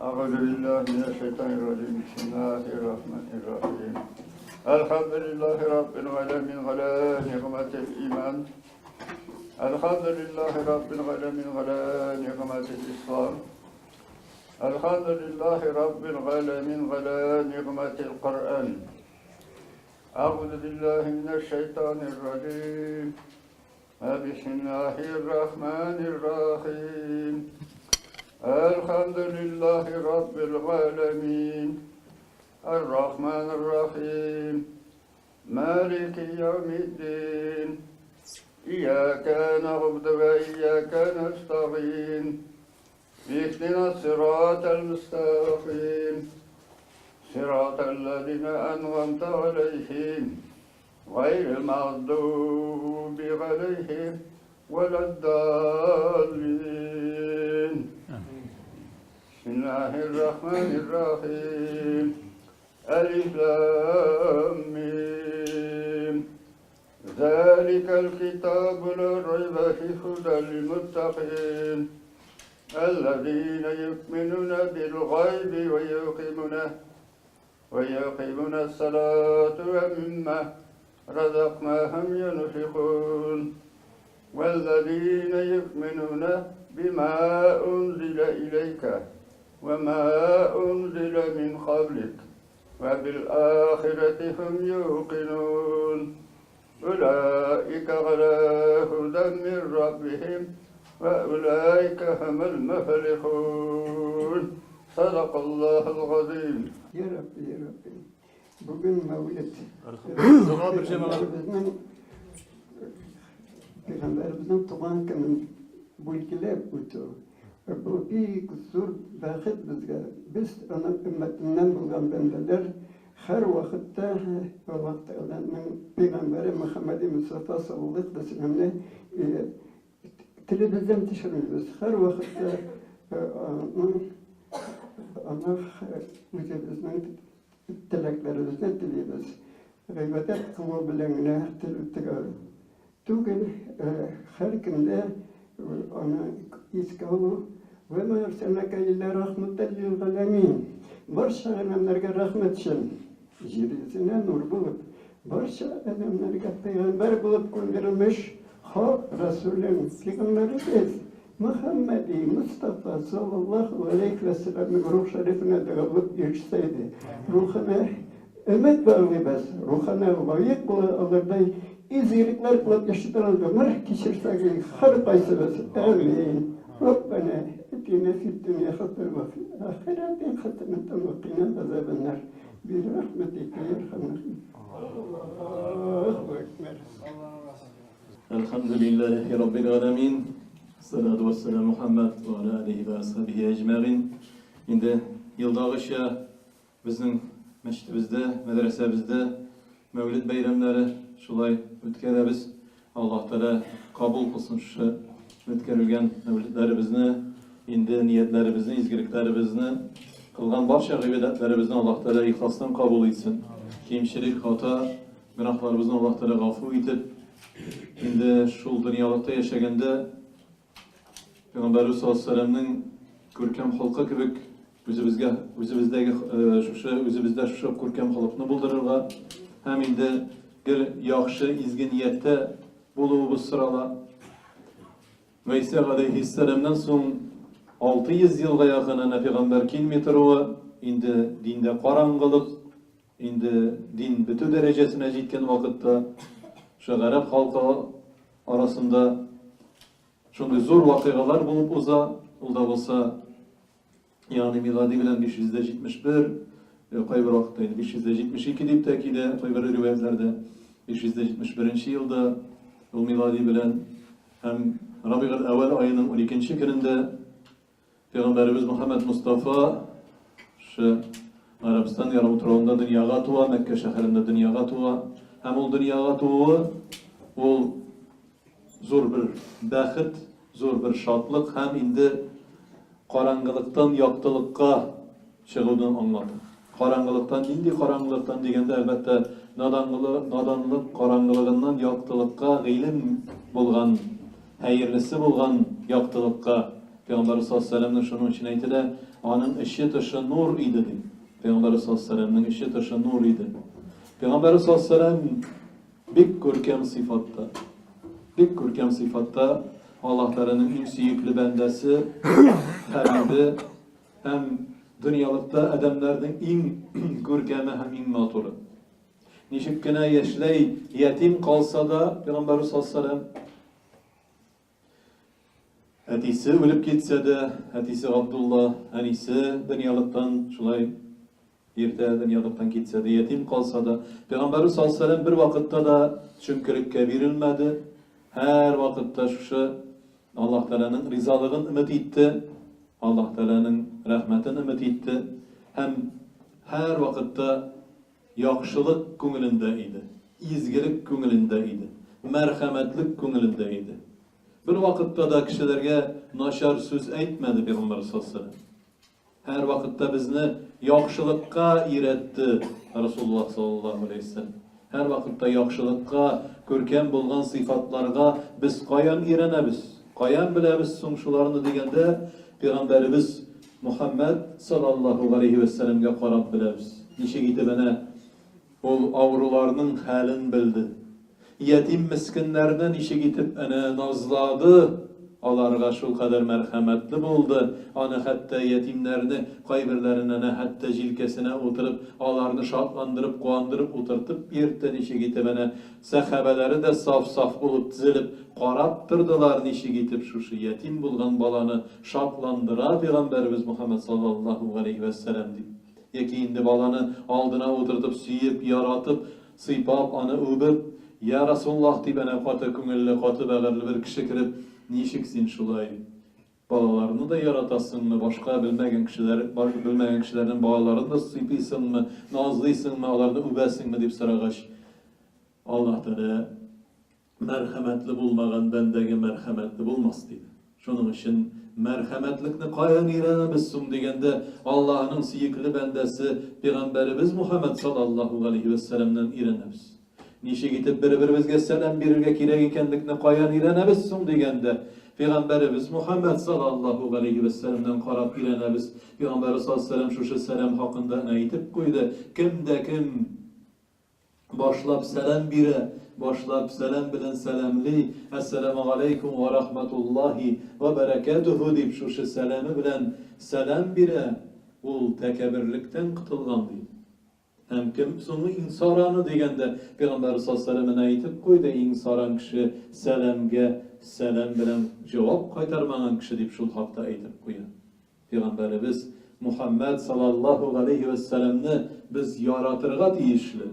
أعوذ بالله من الشيطان الرجيم. بسم الله الرحمن الرحيم. الحمد لله رب العالمين على نعمة الإيمان. الحمد لله رب العالمين على نعمة الإسلام. الحمد لله رب العالمين على نعمة القرآن. أعوذ بالله من الشيطان الرجيم. بسم الله الرحمن الرحيم. الحمد لله رب العالمين. الرحمن الرحيم. مالك يوم الدين. إياك نعبد وإياك نستعين. اهدنا الصراط المستقيم. صراط الذين أنعمت عليهم غير المغضوب عليهم ولا الضالين. بسم الله الرحمن الرحيم. ألف لام ميم. ذلك الكتاب لا ريب فيه هدى للمتقين الذين يؤمنون بالغيب ويقيمون الصلاة ومما رزقناهم ينفقون والذين يؤمنون بما أنزل إليك وما أنزل من قبلك وبالآخرة هم يوقنون أولئك على هدى من ربهم وأولئك هم المفلحون. صدق الله العظيم. Ya Rabbi, Ya Rabbi. Bugün Mevlid. Dua bir cemaat. Peygamberimizin Peygamberimizin туган көнен билгеләп үтү. Бу бик зур бәхет безгә. Без аның өммәтеннән булган бәндәләр һәр вакытта Аллаһ Тәгаләнең пәйгамбәре Мөхәммәд Мустафа саллаллаһу алейһи ва сәлләмне телебездән төшермибез. Һәр вакытта аның аны үзебезнең теләкләребезне телибез. Гыйбадәт кылу белән генә тел түгел, һәр көндә аны искә алу. Вә ма әрсәлнәкә илля рәхмәтән лил галәмин. Барча галәмнәргә рәхмәт өчен җир йөзенә нур булып, барча адәмнәргә пәйгамбәр булып күндерелмеш Хак Расулың, пәйгамбәребез Мөхәммәди Мустафа саллаллаһу алейхи вә сәлләмнең рух шәрифенә дәгъват ирешсә иде. Рухына өмет баглыйбыз, рухына лаек була алырдай изгелекләр кылып яши торган гомер кичерсәк һәр кайсыбыз. Амин. ربنا اتنا في الدنيا حسنة وفي الآخرة حسنة وقنا عذاب النار برحمتك يا ارحم الراحمين. الله أكبر. الحمد لله رب العالمين. الصلاة والسلام Muhammed ve ala alihi ve ashabihi ecmaîn. Инде елдагыча безнең мәчетебездә, мәдрәсәбездә Мәүлид бәйрәмнәре шулай үткәрәбез. Аллаһ Тәгалә кабул кылсын шушы үткәрелгән мәүлидләребезне, инде ниятләребезне, изгелекләребезне, кылган барча гыйбадәтләребезне Аллаһ Тәгалә ихластан кабул итсен. Кимчелек, хата, гөнаһларыбызны Аллаһ Тәгалә гафу итеп, инде шул дөньялыкта яшәгәндә Пәйгамбәрбез саллаллаһу алейһи ва күркәм холкы кебек үзебезгә үзебездәге шушы үзебездә шушы күркәм холыкны булдырырга һәм инде гел яхшы изге нияттә булуыбыз сорала. Гайсә галәйһиссәламнән соң 600 елга якын әнә пәйгамбәр килми торуы, инде диндә караңгылык, инде дин бетү дәрәҗәсенә җиткән вакытта шул гарәп халкы арасында шундый зур вакыйгалар булып уза, ул да булса, ягъни милади белән 571, кайбер вакытта инде 572 дип тә килә, кайбер риваятләрдә 571 елда ул милади белән һәм Рабигуль әүвәл аеның 12 көнендә Пәйгамбәребез Мөхәммәд Мустафа шы Гарәбстан ярымутравында дөньяга туа, Мәккә шәһәрендә дөньяга туа. Һәм ул дөньяга тууы ул зур бер бәхет, зур бер шатлык һәм инде караңгылыктан яктылыкка чыгуны аңлата. Караңгылыктан, нинди караңгылыктан дигәндә, әлбәттә, наданлыкkarаңгылыгыннан яктылыкка, гыйлем булган, хәерлесе булган яктылыкка. Пәйгамбәрбез саллаллаһу алейһи вәсәлләмнең шуның өчен әйтелә, аның эче тышы нур иде дип. Пәйгамбәрбез саллаллаһу алейһи вәсәлләмнең эче тышы нур иде. Пәйгамбәрбез саллаллаһу алейһи вәсәлләм бик күркәм сыйфатта. Бик күркәм сыйфатта Аллаһ Тәгаләнең иң сөекле бәндәсе, хәбибе һәм дөньялыкта адәмнәрнең иң күркәме һәм иң матуры. Ничек кенә яшьләй ятим калса да, Пәйгамбәрбез саллаллаһу алейһи вәсәлләм Әтисе үлеп китсә дә, әтисе Габдулла, әнисе дөньялыктан шулай иртә дөньялыктан китсә дә, ятим калса да, Пәйгамбәрбез саллаллаһу алейһи ва сәлләм бер вакытта да төшенкелеккә бирелмәде. Һәр вакытта шушы Аллаһ Тәгаләнең ризалыгын өмет итте, Аллаһ Тәгаләнең рәхмәтен өмет итте һәм һәр вакытта яхшылык күңелендә иде, изгелек күңелендә иде, мәрхәмәтлек күңелендә иде. Бер вакытта да кешеләргә начар сүз әйтмәде Пәйгамбәр саллаллаһу. Һәр вакытта безне яхшылыкка өйрәтте Расулуллаһ саллаллаһу алейһи вәсәлләм. Һәр вакытта яхшылыкка, күркәм булган сыйфатларга без каян өйрәнәбез? Каян беләбез соң шуларны дигәндә, Пәйгамбәребез Мухаммәд саллаллаһу галәйһи вә сәлләмгә карап беләбез. Ничек итеп әнә ул авыруларның хәлен белде. Ятим мескеннәрне ничек итеп әнә назлады, аларга шулкадәр мәрхәмәтле булды, аны хәтта ятимнәрне, кайберләрен әнә хәтта җилкәсенә утырып, аларны шатландырып, куандырып утыртып йөртте, ничек итеп әнә сәхабәләре дә саф-саф булып тезелеп карап тордылар, ничек итеп шушы ятим булган баланы шатландыра пәйгамбәребез Мөхәммәд саллаллаһу галәйһи вәссәлам дип. Яки инде баланы алдына утыртып, сөеп, яратып, сыйпап, аны үбеп, Я Расуллаһ, дип әнә каты күңелле, каты бәгырьле бер кеше кереп, ничек син шулай балаларны да яратасыңмы, башка белмәгән кешеләр, белмәгән кешеләрнең балаларын да сыйпыйсыңмы, назлыйсыңмы, аларны үбәсеңме, дип сорагач, Аллаһ Тәгалә мәрхәмәтле булмаган бәндәгә мәрхәмәтле булмас, диде. Шуның өчен мәрхәмәтлекне каян өйрәнәбез соң дигәндә, Аллаһының сөекле бәндәсе пәйгамбәребез Мухаммәд саллаллаһу галәйһи вәссәламнән өйрәнәбез. Ничек итеп бер-беребезгә сәлам бирергә кирәк икәнлекне каян өйрәнәбез соң дигәндә, пәйгамбәребез Мухаммәд саллаллаһу галәйһи вәссәламнән карап өйрәнәбез. Пәйгамбәребез саллаллаһу галәйһи вәссәлам шушы сәлам хакында әйтеп куйды, кем дә кем Башлап сәлам бирә, башлап сәлам белән сәламли, Әссәламү галәйкүм вә рахмәтуллаһи вә бәрәкәтүһү дип шушы сәламе белән сәлам бирә, ул тәкәбберлектән котылган, ди. Һәм кем соң иң сараны дигәндә, Пәйгамбәребез саллаллаһу галәйһи вә сәлләм әнә әйтеп куйды, иң саран кеше сәламгә сәлам белән җавап кайтармаган кеше дип шул хакта әйтеп куя. Пәйгамбәребез Мухаммәд салаллаһу галәйһи вә сәлләмне без яратырга тиешле.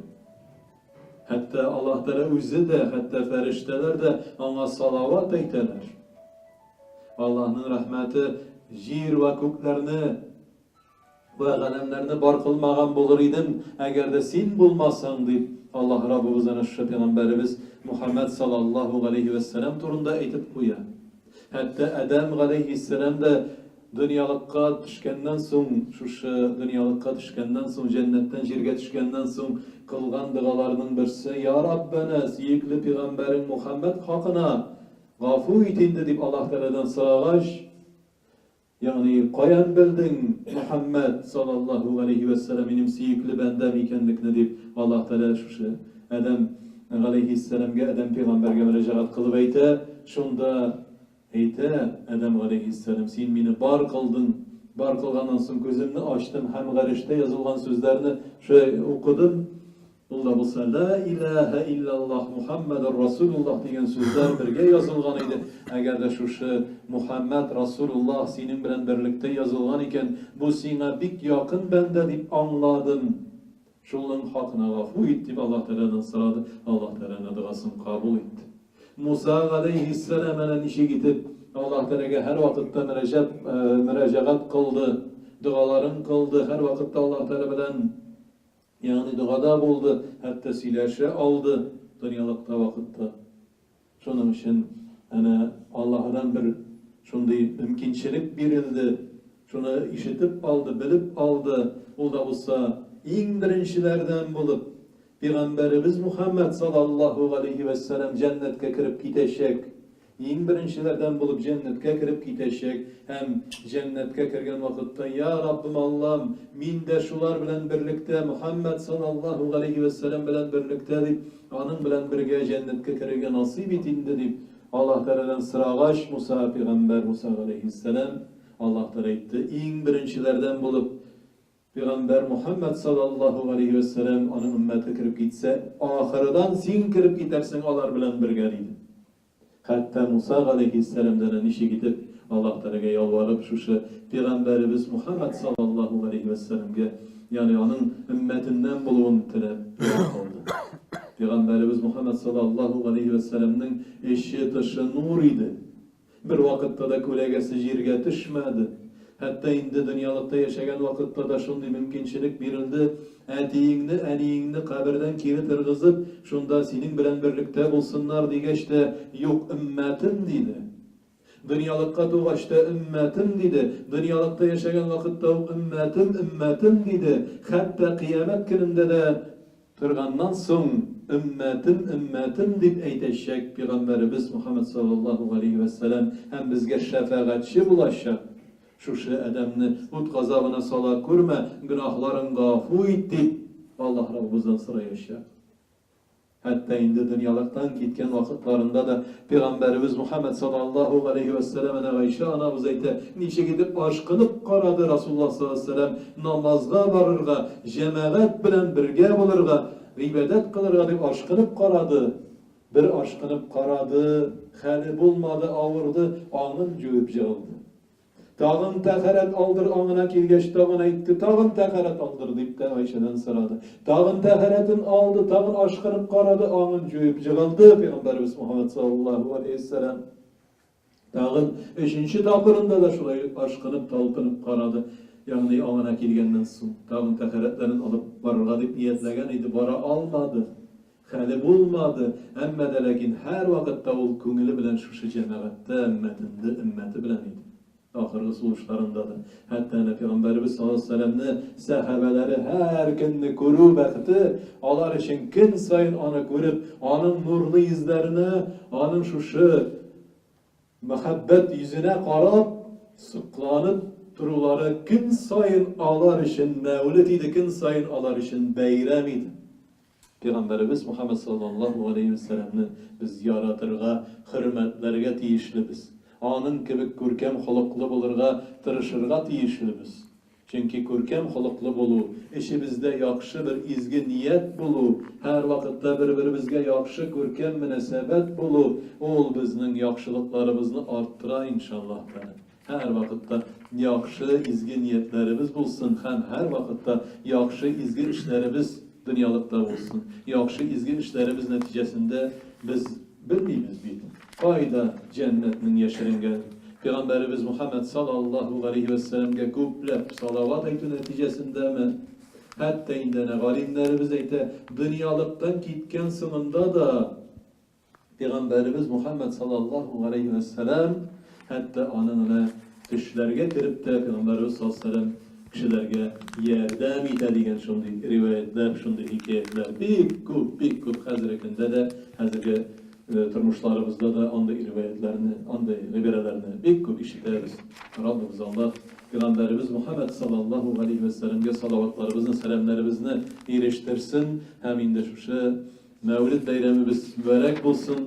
Хәтта Аллаһ Тәгалә үзе дә, хәтта фәрештәләр дә аңа салават әйтәләр. Аллаһның рәхмәте җир вә күкләрне вә галәмнәрне бар кылмаган булыр идем, әгәр дә син булмасаң, дип Аллаһ Раббыбыз әнә шушы пәйгамбәребез Мухаммәд салаллаһу галәйһи вә сәлләм турында әйтеп куя. Хәтта Адәм галәйһиссәлам дә дөньялыкка төшкәннән соң, шушы дөньялыкка төшкәннән соң, җәннәттән җиргә төшкәннән соң кылган догаларының берсе, Я Раббәнә, сөекле пәйгамбәрең Мухәммәд хакына гафу ит инде, дип Аллаһ Тәгаләдән сорагач, Ягъни, каян белдең, Мөхәммәд, салләллаһу галәйһи вә сәлләм, минем сөекле бәндәм икәнлекне, дип, Аллаһ Тәгалә шушы Адәм галәйһиссәламгә, Адәм пәйгамбәргә мөрәҗәгать кылып әйтә. Шунда әйтә Адәм галәйһиссәлам, син мине бар кылдың, бар кылганнан соң күземне ачтым һәм гарештә язылган сүзләрне шулай укыдым. Ул да булса Лә иләһә илляллаһ Мухаммәдер Расулуллаһ дигән сүзләр бергә язылган иде. Әгәр дә шушы Мухаммәд Расулуллаһ синең белән берлектә язылган икән, бу сиңа бик якын бәндә дип аңладым. Шулның хакына гафу ит, дип Аллаһ Тәгаләдән сорады. Аллаһ Тәгалә аның догасын кабул итте. Муса галәйһиссәлам әнә ничек итеп Аллаһ Тәгаләгә һәрвакытта мөрәҗәт, мөрәҗәгать кылды, догаларын кылды, һәрвакытта Аллаһ Тәгалә белән Ягъни догада булды, хәтта сөйләшә алды дөньялыкта вакытта. Шуның өчен әнә Аллаһыдан бер шундый мөмкинчелек бирелде, шуны ишетеп алды, белеп алды, ул да булса иң беренчеләрдән булып Пәйгамбәребез Мухәммәд саллаллаһу галәйһи вәссәлам җәннәткә кереп китәчәк. Иң беренчеләрдән булып җәннәткә кереп китәчәк һәм җәннәткә кергән вакытта, Я Раббым Аллам, мин дә шулар белән берлектә, Мөхәммәд саллаллаһу галәйһи вә сәлләм белән берлектә дип, аның белән бергә җәннәткә керергә насыйп ит инде, дип, Аллаһ Тәгаләдән сорагач, Муса пәйгамбәр, Муса галәйһиссәлам, Аллаһ Тәгалә әйтте, Иң беренчеләрдән булып, Пәйгамбәр Мухәммәд салләллаһу галәйһи вә сәлләм, аның өммәте кереп китсә, ахырыдан син кереп китәрсең алар белән бергә, диде. Хәтта Муса галәйһиссәлам да әнә ничек итеп Аллаһ Тәгаләгә ялварып, шушы Пәйгамбәребез Мухәммәд салләллаһу галәйһи вә сәлләмгә, ягъни аның өммәтеннән булуын теләп дога кылды. Пәйгамбәребез Мухәммәд салләллаһу галәйһи вә сәлләмнең эче-тышы нур иде. Бервакытта да күләгәсе җиргә төшмәде. Хәтта инде дөньялыкта яшәгән вакытта да шундый мөмкинчелек бирелде, әтиеңне, әниеңне кабердән кире торгызып, шунда синең белән берлектә булсыннар, дигәч тә, юк, өммәтем, диде. Дөньялыкка тугач та өммәтем, диде. Дөньялыкта яшәгән вакытта ук өммәтем, өммәтем, диде. Хәтта кыямәт көнендә дә Торганнан соң, өммәтем, өммәтем, дип әйтәчәк пигамбәребез Мөхәммәд салләллаһу галәйһи вә сәлләм һәм безгә шәфәгатьче булачак. Шушы адәмне ут газабына сала күрмә, гөнаһларын гафу ит, дип Аллаһ Раббыбыздан сораячак. Хәтта инде дөньялыктан киткән вакытларында да Пәйгамбәребез Мухәммәд саллаллаһу галәйһи вә сәлләм әнә Гайшә анабыз әйтә, ничек итеп ашкынып карады Расулуллаһ саллаллаһу галәйһи вә сәлләм намазга барырга, җәмәгать белән бергә булырга, гыйбадәт кылырга дип ашкынып карады. Бер ашкынып карады, хәле булмады, авырды, аңын җуеп җыгылды. Тагын тәһарәт алдыр, аңына килгәч, тагын әйтте, тагын тәһарәт алдыр, дип тә Гайшәдән сорады. Тагын тәһарәтен алды, тагын ашкынып карады, аңын җуеп җыгылды Пәйгамбәребез Мухаммад саллаллаһу алейһи вәсәлләм. Тагын өченче тапкырында да шулай ашкынып, талпынып карады. Ягъни аңына килгәннән соң, тагын тәһарәтләрен алып барырга дип ниятләгән иде, бара алмады. Хәле булмады, әмма дә ләкин һәрвакытта ул күңеле белән шушы җәмәгатьтә, өммәтенде, өммәте белән иде. Ахыргы сулышларында да. Хәтта әнә Пәйгамбәребез саллаллаһу алейһи вә сәлләмне сәхабәләре һәр көнне күрү бәхете, алар өчен көн саен аны күреп, аның нурлы йөзләренә, аның шушы мәхәббәт йөзенә карап, сокланып торулары көн саен алар өчен мәүлет иде, көн саен алар өчен бәйрәм иде. Пәйгамбәребез Мухаммәд саллаллаһу галәйһи вә сәлләмне без яратырга, хөрмәтләргә тиешлебез. Аның кебек күркәм холыклы булырга тырышырга тиешлебез. Чөнки күркәм холыклы булу, эчебездә яхшы бер изге ният булу, һәрвакытта бер-беребезгә яхшы күркәм мөнәсәбәт булу, ул безнең яхшылыкларыбызны арттыра, иншаллаһ тәгалә. Һәрвакытта яхшы, изге ниятләребез булсын һәм һәрвакытта яхшы, изге эшләребез дөньялыкта булсын. Яхшы, изге эшләребез нәтиҗәсендә без белмибез бит, кайда җәннәтнең яшеренгәнен. Пәйгамбәребез Мухәммәд саллаллаһу галәйһи вә сәлләмгә күпләп салават әйтү нәтиҗәсендәме, хәтта инде әнә галимнәребез әйтә, дөньялыктан киткән соңында да, Пәйгамбәребез Мухәммәд саллаллаһу галәйһи вә сәлләм, хәтта аның әнә төшләргә кереп тә Пәйгамбәребез саллаллаһу галәйһи вә сәлләм кешеләргә ярдәм итә дигән шундый риваятьләр, шундый хикәятләр бик күп, бик күп хәзерге көндә дә, хәзерге тормышларыбызда да андый риваятьләрне, андый гыйбарәләрне бик күп ишетәбез. Раббыбыз Аллаһ Пәйгамбәребез Мухәммәд саллаллаһу галәйһи вә сәлләмгә салаватларыбызны, сәламнәребезне ирештерсен һәм инде шушы Мәүлид бәйрәмебез мөбарәк булсын!